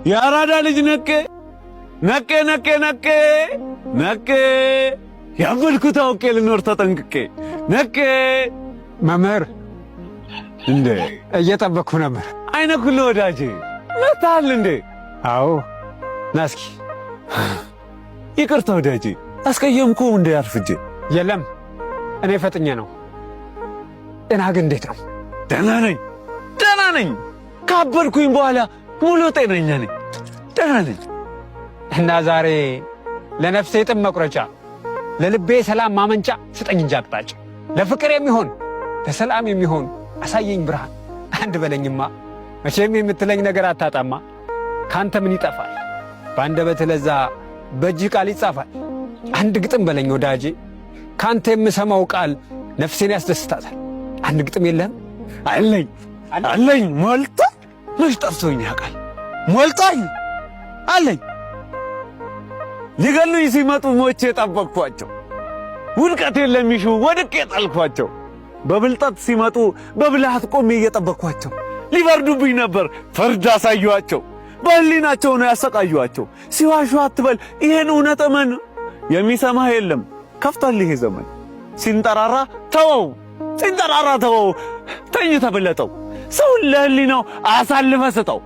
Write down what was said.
የአራዳ ልጅ ነቄ ነቄ ነቄ ነቄ ነቄ ያመልኩት አውቄ ልኖር ተጠንቅቄ ነቄ። መምህር፣ እንዴ፣ እየጠበቅኩ ነበር። አይነ ኩሉ ወዳጄ መታል እንዴ? አዎ፣ ና እስኪ። ይቅርታ ወዳጄ፣ አስቀየምኩ እንዴ አርፍጄ? የለም፣ እኔ ፈጥኜ ነው። ጤና ግን እንዴት ነው? ደህና ነኝ፣ ደህና ነኝ። ካበድኩኝ በኋላ ሙሉ ጤነኛ ነኝ። ደህና ነኝ። እና ዛሬ ለነፍሴ ጥም መቁረጫ፣ ለልቤ ሰላም ማመንጫ ስጠኝ እንጂ አቅጣጫ። ለፍቅር የሚሆን፣ ለሰላም የሚሆን አሳየኝ ብርሃን። አንድ በለኝማ፣ መቼም የምትለኝ ነገር አታጣማ። ካንተ ምን ይጠፋል? በአንደበትህ ለዛ በእጅህ ቃል ይጻፋል። አንድ ግጥም በለኝ ወዳጄ፣ ካንተ የምሰማው ቃል ነፍሴን ያስደስታታል። አንድ ግጥም የለህም? አለኝ፣ አለኝ፣ ሞልቶ። መች ጠፍቶኝ ያውቃል? ሞልቶኝ አለኝ። ሊገሉኝ ሲመጡ ሞቼ ጠበቅኳቸው። ውድቀቴን ለሚሹ ወድቄ ጣልኳቸው። በብልጠት ሲመጡ በብልሃት ቆሜ እየጠበቅኳቸው። ሊፈርዱብኝ ነበር፣ ፍርድ አሳየኋቸው። በህሊናቸው ነው ያሰቃዩዋቸው። ሲዋሹ አትበል፣ ይሄን እውነት እመን። የሚሰማህ የለም፣ ከፍቷል ይሄ ዘመን። ሲንጠራራ ተወው፣ ሲንጠራራ ተወው፣ ተኝተህ ብለጠው። ሰውን ለህሊናው አሳልፈህ ስጠው።